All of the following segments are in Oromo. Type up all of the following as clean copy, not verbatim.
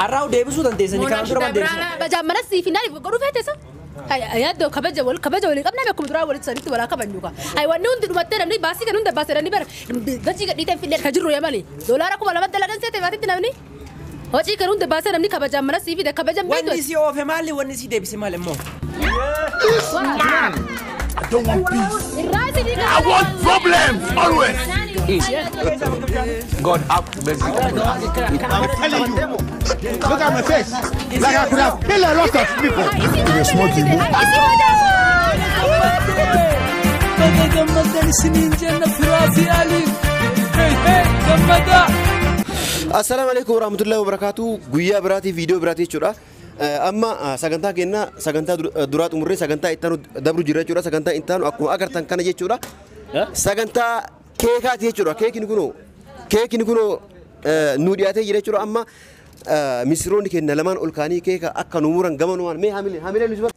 Arraa deebisuu dandeessanii kanaan dura man deebisuu. Kabajaan mana siif hin godhuu feetesa. Yaaddoo kabaja wal kabaja walii qabna akkuma duraa walitti sanitti walaa kabajnu ka. Ay wanni hundi dhumattee namni baasii kan hunda baasee namni bara dachii gadhiitee finfinnee kan jirru yamani. Doolaara 2000 dalagan seete baatitti namni. Hojii kan hunda baasee namni kabajaan mana siif fide kabajan beektu. Wanni si oofe maali wanni si deebise maali immoo? Man, I don't want peace. I want problems always. God have mercy upon us. I'm telling you. Look at my face. Like I could have killed a lot of people. Assalamu alaikum warahmatullahi wabarakatuh. Guyyaa biraatii viidiyoo biraatii jechuudha. Amma sagantaa keenya sagantaa duraa xumurree sagantaa itti aanu dabru jira jechuudha. Sagantaa itti aanu akkuma agartan kana jechuudha. Sagantaa keekaati jechuudha. Keekni kunoo nu dhiyaatee jira jechuudha. Amma misiroonni keenya lamaan ol kaanii keeka akka nu muran gamanumaan mee hamilee hamilee nu bara.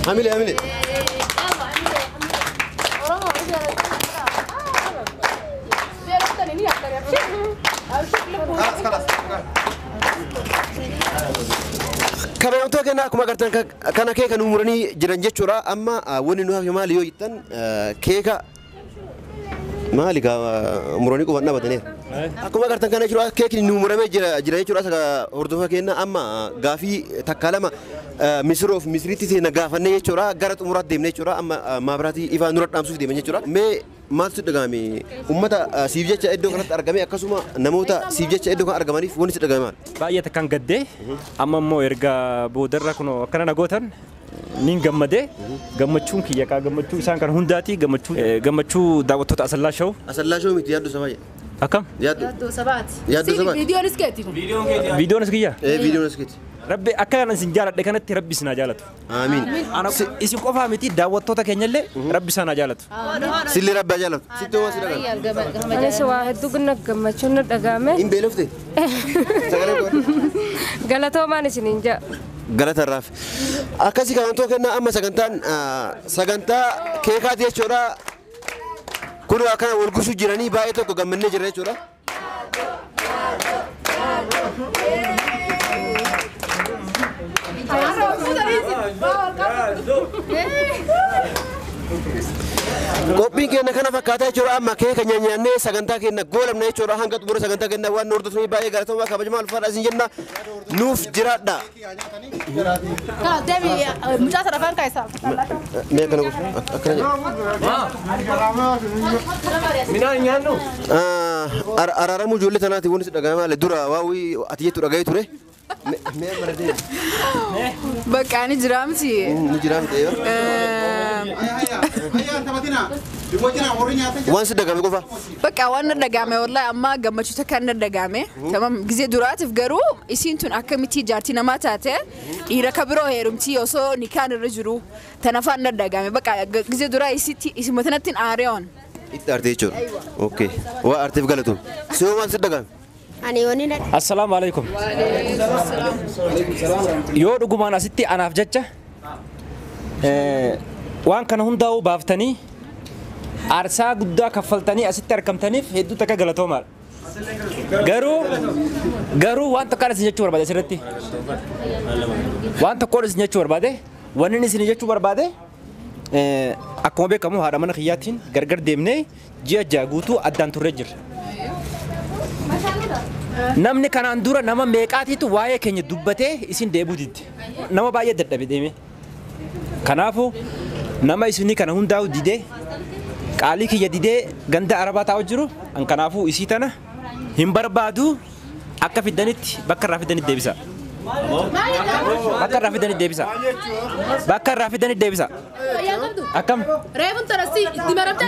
Hamile hamile. Kabajamtoota keenya akkuma agartan kana keeka nu muranii jiran jechuudha. Amma wanni nu hafe maali yoo jettan keeka maali gaa muranii qofaan dhaabataniiru. Akkuma agartan kana jechuudha keekni nu muramee jira jechuudha. Hordofaa keenya amma gaafii takka lama misiroof misiriitti seenna gaafannee jechuudha. Gara xumuraatti deemnee jechuudha. Amma maabiraatii ifaa nurra dhaamsuuf deeman jechuudha. Mee maaltu dhagahame uummata siif jecha iddoo kanatti argame akkasuma namoota siif jecha iddoo kana argamaniif wanti si dhagahame maal? Baay'ee takkaan gaddee amma immoo erga boodarra kunoo akkana na gootan nin gammadee gammachuun kiyya kaa gammachuu isaan kan hundaati gammachuu daawwattoota Asallaa Show. Asallaa Show miti yaaddu sabaa. Akkam? Yaaddoo sabaati. Yaaddoo sabaati. Viidiyoonis keeti kun. Viidiyoonis kiyya? Viidiyoonis keeti. Rabbi akka kana isin jaaladhe kanatti Rabbi isin haa jaalatu. Amiin. Isin qofaa miti daawwattoota keenyallee Rabbi isaan haa jaalatu. Sillee Rabbi haa jaalatu. Sitti homaa si dhagahame. Anis waa hedduu gammachuun na dhagahame. Hin beelofte? Sagalee koo. Galatoomaan isin hin jaa. Galata irraaf. Akkasii kabajamtoota keenya amma sagantaan sagantaa keekaati jechuudha. Kun akkana wal gushuu jiranii baay'ee tokko gammannee jirra jechuudha. Qophiin keenya kana fakkaataa jechuudha. Amma keeka nyaannee sagantaa keenya goolamna jechuudha. Hanga xumura sagantaa keenya waan nu hordoftaniif baay'ee galatoomaa kabajamaa ulfaadha isin jenna. Nuuf jiraadha. Deemi mucaa sana afaan kaa'isaa. Mee akkana gosa akkana jedha. Midhaan nyaannu. Araaramuu ijoollee tanaati wanti si dhagahame maali? Dura waawii ati jettu dhagahee ture. Mee amma deemi. Bakka ani jira miti. Ni jira miti. Waan si dhagahame qofa. Bakka waan na dhagahame wallahi amma gammachuu takka na dhagahame. Tamam gizee duraatiif garuu isiin tun akkamitti jaartii namaa taate dhiira ka biroo heerumtii osoo nikaan irra jiru tanafaan na dhagahame. Bakka gizee duraa isitti isuma tanatti aaree'oon. Itti aartee jechuudha. Okay. Waa aarteef galatoom. Si hoo maal si dhagahame? Assalaamu alaikum. Yoo dhugumaan asitti anaaf jecha waan kana hundaa'uu baaftanii aarsaa guddaa kaffaltanii asitti argamtaniif hedduu takka galatoomaadha. Garuu waan tokko isin jechuu barbaade asirratti. Waan tokko isin jechuu barbaade wanni inni isin jechuu barbaade akkuma beekamu haadha mana kiyyaatiin gargar deemnee ji'a 6 guutuu addaan turree jirra. Namni kanaan dura nama meeqaatiitu waa'ee keenya dubbatee isin deebuu didde. Nama baay'ee dadhabe deeme. Kanaafuu nama isinii kana hundaa'u didee qaalii kiyya didee ganda arabaa taa'u jiru an kanaafuu isii tana hin barbaadu akka fidanitti bakka irraa fidanitti deebisa. Bakka irraa fidanitti deebisa. Bakka irraa fidanitti deebisa. Akkam? Reefuun tanasi itti maramte.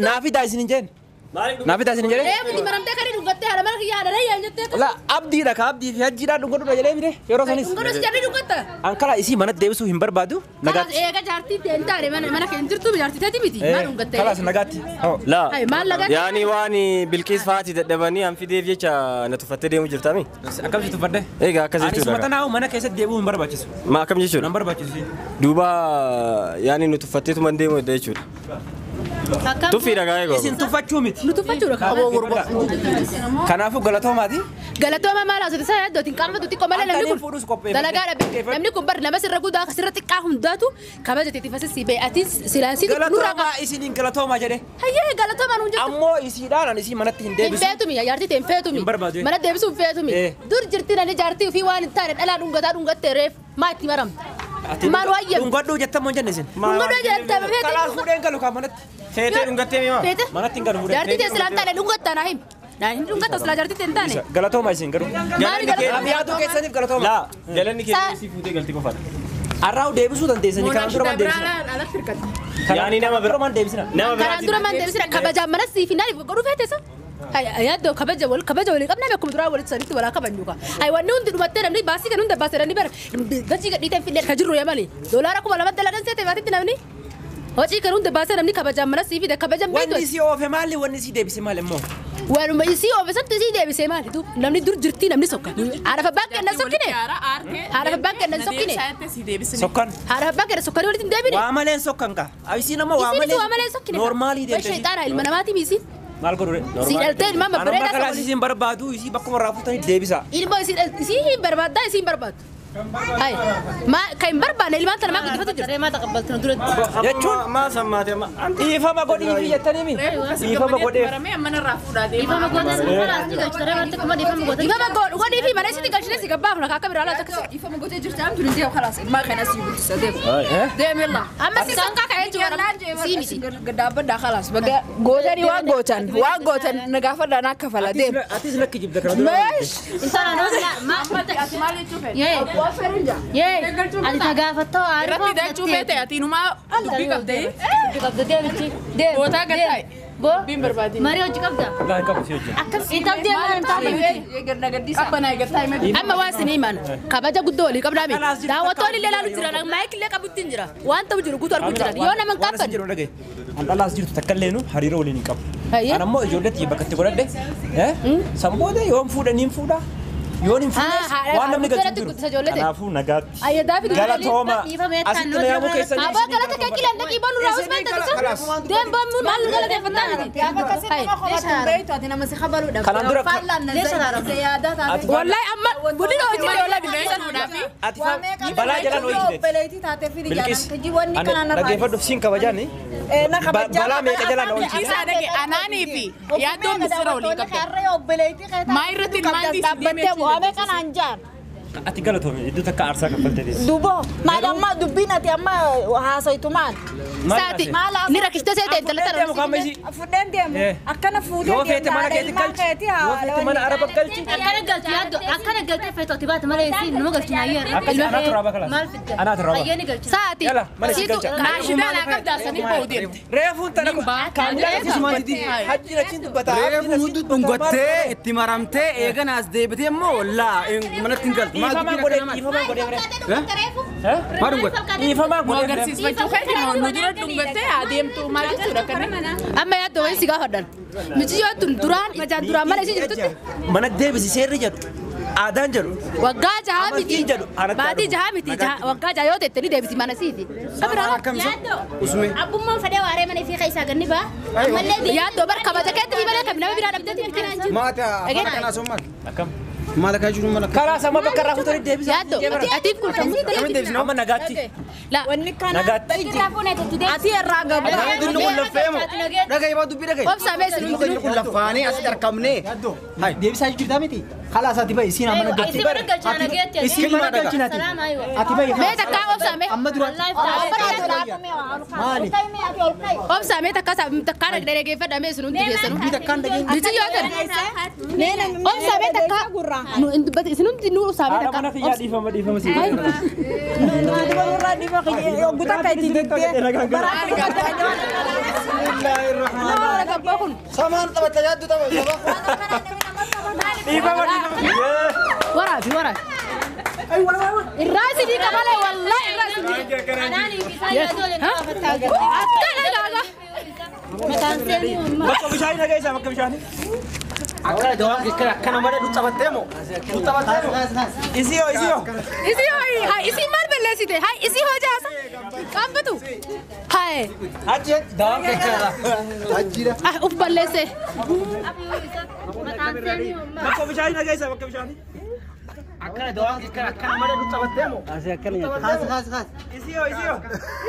Naa fida isin hin jeen. Naa fidaa isin jedhee? Reefu maramtee kan dhungattee haadha mana kiyya haadha rayyaa jettee. La abdiidha ka abdii fi hajjiidhaan dhungadhuudha jedhee mire yeroo sanis. Dhungadhu si jarri dhungatta. An kalaa isii manatti deebisuu hin barbaadu. Nagaatti. Eega jaartii ta'e taane mana kee hin jirtu jaartii teeti miti. Maal dhungattee? Kalaas nagaatti. Laa. Maal lagaatti? Yaani waan Bilqiis fa'aati dadhabanii an fideef jecha na tuffattee deemu jirtami. Akkam si tuffadde? Egaa akkas Ani jechuudha. suma tanaahu mana keessatti deebi'uu hin barbaachisu. Ma akkam jechuudha? Nan barbaachisu. Duuba yaani nu tuffatteetu man deemu edda jechuudha. Tuffiidha gaa eegoo. Isin tuffachuu miti. Nu tuffachuudha kaa. Kanaafuu galatoomaati. Galatooma maal haasofte sana iddootiin qaamatu xiqqoo malee namni kun dalagaa dhabe namni kun bar nama sirra guddaa akka sirra xiqqaa hundaatu kabaja teetii fasisii bee ati silaasii nurraa Galatoomaa isiniin galatoomaa jedhe. Hayyee galatoomaa nuun jettu. Ammoo isiidhaan ani isii manatti hin Hin deebisu. feetumi jaartii ta'e hin feetumi. Hin barbaadu. Mana deebisuu hin feetumi. Dur jirti nani jaartii ofii waan hin taane dhalaa dhungataa dhungattee reef maa itti maramta. Maal waayyam. Dhungadhuu jettamoo hin jenne isin. Dhungadhuu jettame feete. Kalaas fuudheen galu kaa manatti. Feetee dhungattee mimaa? Feete. Manatti hin galu fuudheen. Jaartii ta'e silaan taane dhungattaa naa himi. Naa hin dhungatta silaa jaartii ta'e hin taane. Galatooma isin garuu. Maali galatooma? Yaaduu keessaniif galatooma. Laa galanni kee isii fuutee galti qofaadha. Arraa'u deebisuu dandeessanii kanaan dura man deebisina. Yaani nama bira man deebisina. Nama Kanaan dura man deebisina kabajaan mana siif hin godhuu feete isa. Yaaddoo kabaja wal kabaja walii qabnaa akkuma duraa walitti sanitti walaa kabajnu kaa. Wanni hundi dhumattee namni baasii kan hunda baasee namni bara dachii gadhiitee finne kan jirru yamani. Doolaara 2000 dalagan seete baatitti namni. Hojii kan hunda baasee namni kabajaan mana siif fide kabajaan beektu. Wanni isii oofe maali wanni isii deebise maali immoo? Waanuma isii oofe santu isii deebisee maali duub namni dur jirtii namni sokka. Haadha abbaan kennan sokkine. Haadha abbaan kennan sokkine. Sokkan. Haadha abbaan kennan sokkanii walitti hin deebine. Waa maleen sokkan kaa. Isiin ammoo waa Isiin malee. waa malee sokkine. Noormaalii deemte. Sheexaana ilma namaati misiin. Maal godhu re? Si dhaltee ilmaan babbareedaa Anuma kalaas isiin barbaadu isii bakkuma irraa fuutanii deebisa. Ilmoo isii hin barbaaddaa isii hin barbaaddu. Hai ma kan hin barbaanne ilmaan tana maa guddifatu jiru. Maa taqabbaltu duratti. Jechuun maa sammaate amma. Dhiifama godhiifi jettanii mi? Dhiifama godheef. Dhiifama gootan kalaas ni galchita reefa kuma dhiifama gootan. Dhiifama godhiifi mana isitti galchine si gabbaafna akka biraa laata akkasii. Dhiifama gootee jirti amtu ni deemu kalaas ilmaa kana si guddisa deemu. Deem yalla. Amma si sankaa ka'ee jiru sii miti. Gadaabaddaa kalaas baga gootanii waan gootan waan gootan nagaafadhaan akka fala deem. Atis lakki jibda kana dura. Meesh. Intala nama Maal jechuu feete? Yee. Yee. Ati tagaafattoo aarifoo. Irratti dachuu feete ati inumaa dubbii qabdee. Dubbii qabda deemichi. Deem. Gootaa gaddaa'e. Boo. Dubbiin barbaadin. Marii hojii qabda. Laa hin qabu si hojii. Akkas intal deemu hin taane. Qabbanaa eeggattaa himee. Amma waan isin himan kabaja guddoo walii qabdaa mi? Daawwattoonni illee ilaalu jiran maayik illee qabutti hin jira. Waan ta'u jiru guutuu arguu jiran yoo nama hin Waan isin qaban. jedhu dhagaye. An dhalaas jirtu takka illee nu hariiroo waliin hin qabu. An ammoo ijoollee xiyya bakka itti godhadhe. San booda yoon fuudha niin fuudha. Yoon hin fuudhes waan namni galchu hin jiru. Kanaafuu nagaatti. Galatooma. Asitti na yaamuu keessanii. Aboo galata kee qilaan dhaqii boonu irraa usmaan taasisa. Deem boonu maal nu galateeffataa miti. Kanaan dura Wallahi amma budina hojii wallahi Ati balaa jalaan hojii Bilqis ani dhaggeeffadhuuf siin kabajaani. Balaa meeqa jalaan hojii. Isaa dhage anaanii fi yaaddoon misira waliin qabda. Maa irratti ilmaan dhaabbattee bu'amee kanaan jaan. Ati galatoome iddoo takka aarsaa kaffaltee deessi. Dubo maal amma dubbiin ati amma haasayitu maal? Saati ni rakkiste seete intala tana. Fudheen deemu akkana fuutee Yoo feete mana keetti galchi. Yoo feete mana araba galchi. Akkana galti yaaddo akkana galtee feetu ati baate malee isiin nama galchi naayyee. Akkasii anaatu raaba kalaas. Maal fidda? Anaatu raaba. Ayyee ni galchi. Saati. Yala mana si galcha. Naashidaa naa qabdaa sanii ba'u deemte. Reefuun tana kaamilaa akkasumaan hajjiin achiin dubbata. Reefu hundi dhungattee itti maramtee eeganaas deebitee immoo laa manatti hin galtu. Dhiifamaa godhee dhiifamaa godhee Maal dhungatte? Dhiifamaa Nu godhee agarsiisfachuu keeti nu dura dhungattee adeemtu maal jechuudha kana. Amma yaaddoo wayii si gaafadhan. Miti yoo tun duraan majaan duraan mana isii jirtutti. Mana deebisi seerri jedhu aadaan jedhu. Waggaa jahaa miti. Amantiin jedhu. Baatii jahaa miti. Waggaa jahaa yoo teette ni deebisi mana isiiti. Abbummaan fedhee waaree mana ifii keessaa ganni ba'a. Ammallee Yaaddoo bar kabaja keetti fi malee kan nama biraa dhabdeetti miti. Maata afaan akkanaa sun maal? Akkam. Maal akka jiru mana Karaa sama bakka irraa fuutanii deebisa. Yaaddoo atiif kun Amma nagaatti. Wanni kana Nagaatti. ati irraa gabaa. Dinni kun laffeemo. Dhagaye baa dubbii dhagaye. Obsa mee Dinni kun laffaanee asitti argamnee. Deebisaa jirtaa miti. Kalaas ati bahi siin mana galchi. Isii mana galchinaati. Ati bayi. Mee takkaa obsaame. Amma dura. Maali? Obsaame takkaa takkaa dhaggeeffadha mee isin hundi keessanuu. Takkaan dhageenya. Niti yoo ta'e. Obsaame takkaa. Nu hin dubbate isin hundi nu obsaame Haadha takkaa. mana kiyyaa dhiifama dhiifama sii. Samaan taphatta yaaddu tapha. Dhiifama dhiifama. Waraabi waraabi. Irraa isinii qabale wallahi irraa isinii. Akkana gaaga. Bakka bishaanii dhageessaa bakka bishaanii. Akkana dawaan akkana akkana malee nu taphattee moo? Nu taphattee moo? Isii hoo isii hoo? Isii hoo hai isii maal balleessite hai isii hoo jaasa. Qabbatu. Hai. Achi dawaan kekkana. Ah uf balleesse. Bakka bishaanii dhageessaa bakka bishaanii. Akkana dawaan akkana akkana malee nu taphattee moo? Akkana nyaata. Isii hoo isii hoo?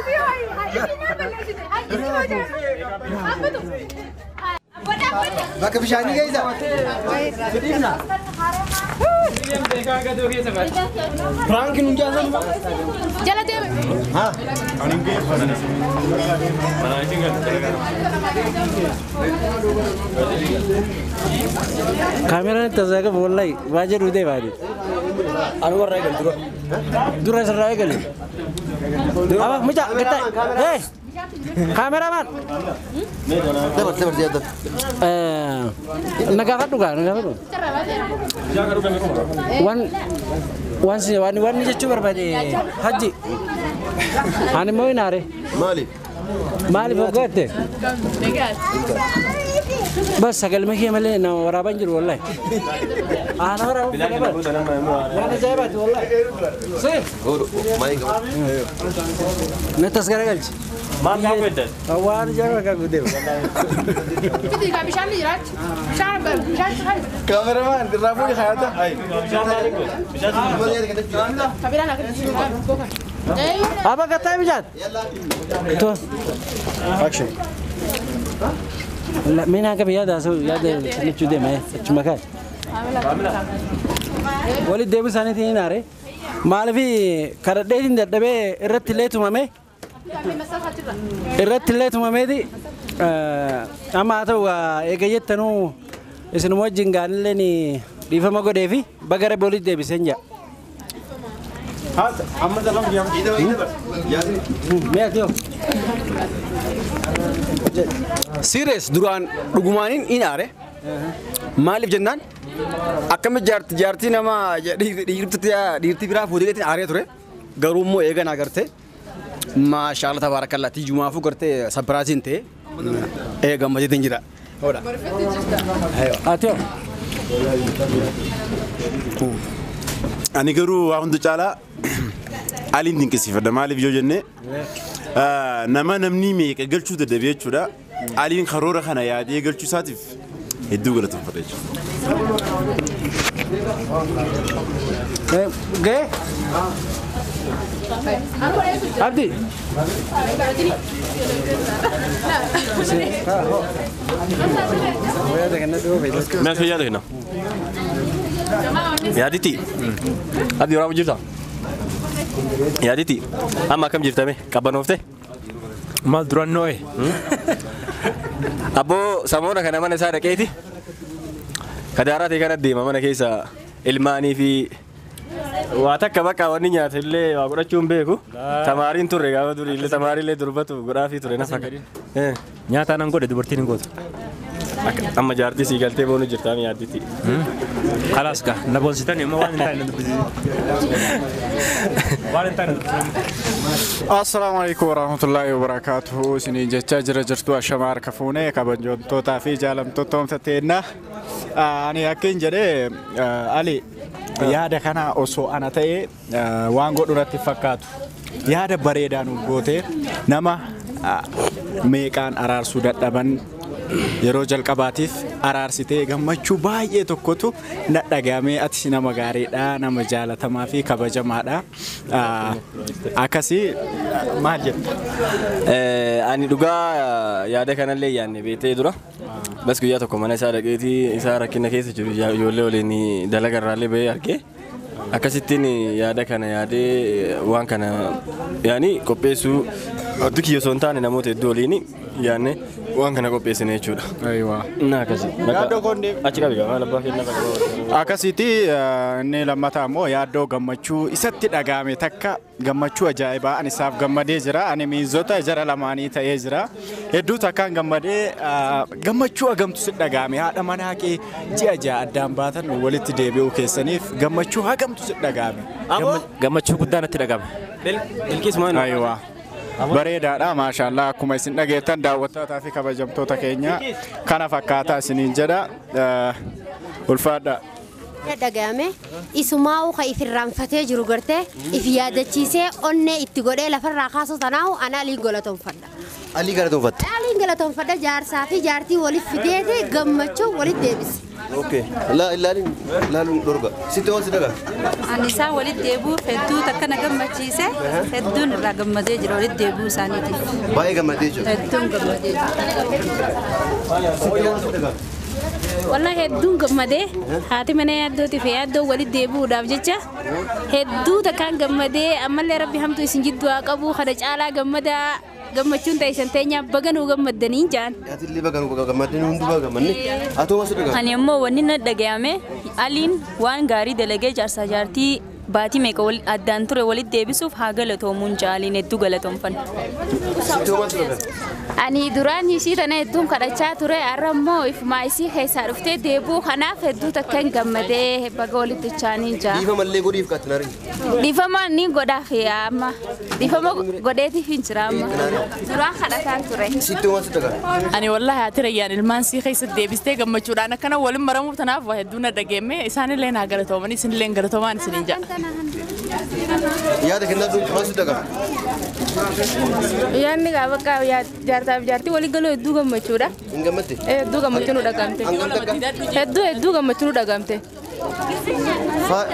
Isii hoo hai isii maal balleessite hai isii hoo jaasa. Qabbatu. Bakka bishaanii geessa. Piraankiin hun jaasan. Jala deeme. Kaameraan itti as qabu wallahi waa jedhu deemaa jiru. Anu warra eegalu dura. Dura isarraa eegalu. Aba mucaa gatta. Hey! Kaameramaan. Dabar dabar yaadda. Na gaafadhu gaa na gaafadhu. Waan waan si waan waan jechuu barbaade hajji. Ani immoo hin aare. Maali? Maaliif hoggatte? Bas sagalma kee malee nama waraabaan jiru wallahi. Ah nama waraabaan fedha bara. Waan ajaa'ibaati wallahi. Si. Natti as garagalchi. Maal gaafa eddan? Waan ajaa'ibaa kan gudeewu. Fidi gaa bishaan ni jiraachi. Bishaan bishaan bishaan. Kaameramaan irraa fuudhi hayaata. Kabiraan akka. Aba gattaa bishaan. To. Action. Mee naa qabi yaada haasa'u yaada jechuu deema achuma kaa'e. Walitti deebiin isaaniitiin hin aare. Maaliif kadhadheetiin dadhabee irratti illee tumame irratti illee tumameeti amma haa ta'u eega jettanuu isinuma wajjin gaanillee dhiifama godhee fi bagara walitti deebiseen jira. Amma dalam guyyaa. Mee ati hoo? Serious duraan dhugumaaniin in aare. Maaliif jennaan akkamitti jaartii nama dhiirti biraa fuudheetiin aaree ture. Garuu immoo eegan agartee maashaallah tabaarakallaa tijumaafuu gartee sabiraatiin ta'e ee gammadeetiin jira. Ati hoo? Ani garuu waa hunda caalaa Aliin dinqisiifadha. Maaliif yoo jenne nama namni meeqa galchuu dadhabee jechuudha. Aliin karoora kana yaadee galchuu isaatiif hedduu galateeffadha jechuudha. Ga'ee? Abdi. Mee as yaada kenna. Yaaditi. Abdi waraabu jirta? Yaaditi. Amma akkam jirtame? Qabbanoofte? Maal duraan noo'e? Abboo samoona kana mana isaa dhaqeeti. Kadaaraa ta'e kana deema mana keessa ilmaanii fi waa takka bakka wanni nyaata illee waa godhachuu hin beeku. Tamaariin turre gaafa durii illee tamaarii illee durbatu godhaafii ture na fakkaata. Nyaata nan godhe dubartiin hin gootu. Amma jaartii sii galtee boonu jirtaa yaadditti. Khalaas gaa na boonsitanii amma waan hin taane na dubbisiisin. Waan hin taane na dubbisiisin. Assalaamu alaikum warahmatullahi wabarakatuhu. Isiniin jechaa jira jirtu ashamaa harka fuunee kabajamtootaa fi jaalamtoota oomsa teennaa. Ani akkin jedhee Ali yaada kana osoo ana ta'ee waan godhu irratti fakkaatu. Yaada bareedaa nuuf gootee nama meeqaan araarsuu dadhaban yeroo jalqabaatiif araarsitee gammachuu baay'ee tokkotu na dhagahame. Ati nama gaariidha, nama jaalatamaa fi kabajamaadha. Akkasii maal jetta? Ani dhugaa yaada kanallee yaadne beektee dura. Bas guyyaa tokko mana isaa dhaqeetii isaa rakkina keessa jiru ijoollee waliin dalaga irraallee bahee argee akkasittiin yaada kana yaadee waan kana yaani qopheessuu oduu kiyya osoo hin taane namoota hedduu waliin yaadne waan kana qopheessine jechuudha. Ayiwaa. Na akkasi. Yaaddoo koon Achi qabi gaa maal abbaa kennaa qaba. Akkasitti inni lammataa immoo yaaddoo gammachuu isatti dhagahame takka gammachuu ajaa'ibaa ani isaaf gammadee jira. Ani miinzota jara lamaanii ta'ee jira. Hedduu takkaan gammadee gammachuu hagamtu si dhagahame haadha manaa kee ji'a ja'a addaan baatan walitti deebi'uu keessaniif gammachuu hagamtu si dhagahame. Gammachuu guddaa natti dhagahame. Bilqis maal? Ayiwaa. Bareedaadha maashaallah akkuma isin dhageettan daawwattootaa fi kabajamtoota keenya kana fakkaataa isiniin jedha ulfaadha. Dhagahame isumaa'u ka ifirraanfatee jiru gartee if yaadachiisee onnee itti godhee lafarraa kaasuu tanaahu ana Aliin galatoonfadha. Alii galatoonfatta. Aliin galatoonfadha jaarsaa fi jaartii waliif fideeti gammachuu walitti deebise. Okay. La ilaalin ilaaluun dhorga. Sitti waan si dhagaa. Ani isaan walitti deebi'uuf hedduu takka na gammachiise hedduun irraa gammadee jira walitti deebi'uu isaaniitiif. Baay'ee gammadee jira. Hedduun gammadee jira. Sitti waan si dhagaa. Wallahi hedduun gammadee haati mana yaaddootii fi yaaddoo walitti deebi'uudhaaf jecha hedduu takkaan gammadee ammallee rabbi hamtuu isin jidduu haa qabu kana caalaa gammadaa gammachuun ta'e isin teenyaa baganuu gammaddanii jaan. Atillee baganuu gammaddanii hunduu baga gammanne. Atoo waan si dhagaa. Ani immoo wanni na dhagahame Aliin waan gaarii dalagee jaarsaa jaartii baatii meeqa addaan ture walitti deebisuuf haa galatoomuun jaaliin hedduu galatoomfanna. Sitti waan si dhagaa. Ani duraan ishii tana hedduun kadhachaa ture har'a immoo ifumaa isii keessaa dhuftee deebi'uu kanaaf hedduu takka hin gammadee baga walitti chaanii jira. Dhiifama illee godhiif qaatti naari. Dhiifama ni godhaaf amma dhiifama godheetiif hin jira amma duraan kadhataan ture. Sitti waan si dhagaa. Ani wallahi haati rayyaan ilmaan sii keessatti deebistee gammachuudhaan akkana waliin maramuuf tanaaf waa hedduu na dhageemme isaanillee naa galatooman isinillee galatoomaan isiniin jedha. Yaada kennaa waan si dhagaa. Yaadni bakka jaartaaf jaartii walii galuu hedduu gammachuudha. Hin gammadde? Hedduu gammachuu nu dhagamte. Hedduu hedduu gammachuu nu dhagamte.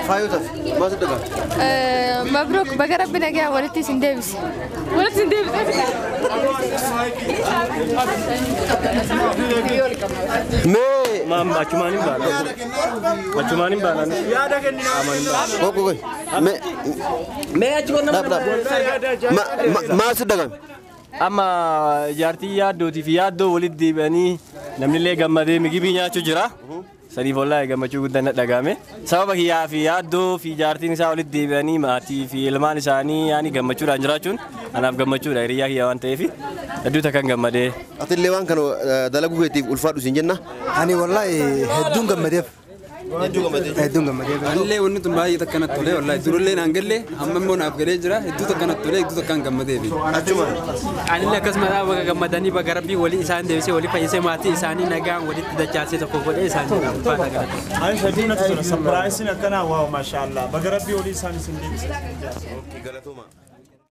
Faayotaaf maal si dhagaa? Mabruuk baga rabbi nagaa walitti isin deebise. Walitti isin deebise. Mee. Maam achumaan hin baana. Achumaan hin baana. Yaada kenninaa. Qoqqo qoy. Mee. Mee achumaan nama. Maal si dhagahame? Amma jaartii yaaddootii fi yaaddoo walitti deebi'anii namnillee gammadee migibii nyaachuu jira. Saniif wallahi gammachuu guddaan na dhagahame. Sababa kiyyaa fi yaaddoo fi jaartiin isaa walitti deebi'anii maatii fi ilmaan isaanii yaani gammachuudhaan jiraachuun anaaf gammachuudha hiriyyaa kiyyaa waan ta'eef hedduu takkan gammadee. Atillee waan kana dalaguu keetiif ulfaadhu siin jenna. Ani wallahi hedduun gammadeef. Hedduu gammadee. Hedduun gammadeef. Anillee wanni tun baay'ee takka natti tolee wallahi durallee naan galle amma immoo naaf galee jira hedduu takka natti tolee hedduu takkaan gammadeef. Achuma. Anillee akkasuma baga gammadanii baga rabbii walii isaan deebisee walii fayyisee maatii isaanii nagaan walitti dachaasee tokko godhee isaan jira ulfaata galata. Ani hedduu natti tola sapiraayisiin akkanaa waaw maashaallah baga rabbii walii isaan isin deebisee. Galatooma.